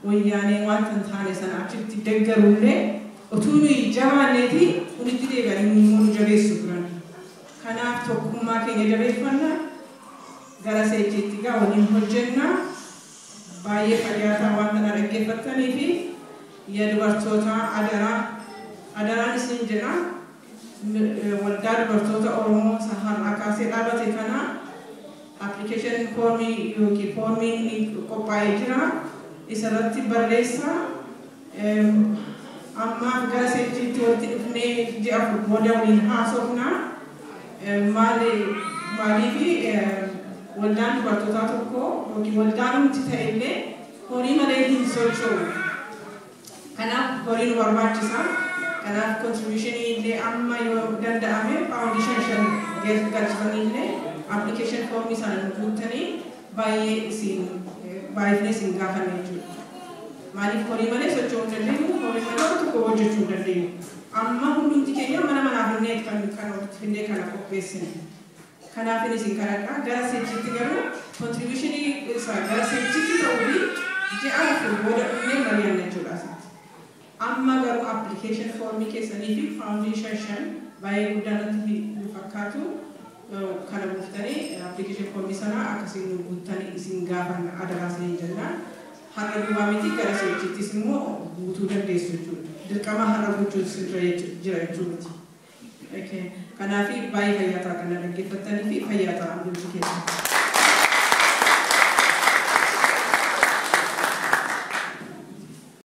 Wayyaanee wanta hin taane sana achitti deeggarullee utuu nuyi jabaanneeti walitti deebi'anii immoo nu jabeessu turan. Kanaaf tokkummaa keenya jabeeffanna, gara seechiitti gaa waliin hojjenna. Baay'ee fayyaataa wanta na dhaggeeffattanii fi yaa dubartoota, adaraa adaraan isin jedha. Waldaa Dubartoota Oromoo har'aa kaasee dhaabate kana application foormii yookiin foormiin qophaa'ee jira. Isarratti barreessa. Ammaaf gara seechiitti walitti dhufnee ji'a 4 booda waliin haasofna. Maaliifi waldaan dubartootaa tokko yookiin waldaan nuti ta'e illee horii malee hin socho'u. Kanaaf horii nu barbaachisa. Kanaaf contributionii illee amma yoo danda'ame paawundii 5 5 galchisanii illee application foormii sana nu guuttanii baay'ee isin baay'inee isin gaafanne jechuudha. Maaliif horii malee socho'uu hin dandeenyu, horii malee waan tokko hojjechuu hin dandeenyu. Amma hundumti keenya mana manaa finnee kan walitti finnee kana qopheessine. Kanaafin isin kadhadha. Gara seechitti garuu contributionii isaa gara seechitti ta'uu fi ji'a 4 booda dhufnee mari'anna jechuudha asitti. Amma garuu application foormii keessanii fi paawundii 5 5 baay'ee guddaa natti hin fakkaatu. Kana buuftanii application foormii sana akkasiin nu guuttanii isin gaafanna, adaraa isiniin jenna. Har'a duwwaa miti, gara seechittis immoo guutuu dandeessu jechuudha. Dirqama har'a gochuun sirra jira jechuu miti. Kanaaf baay'ee fayyaa ta'a kana dhaggeeffattanii fi fayyaa ta'a hundumti keessa.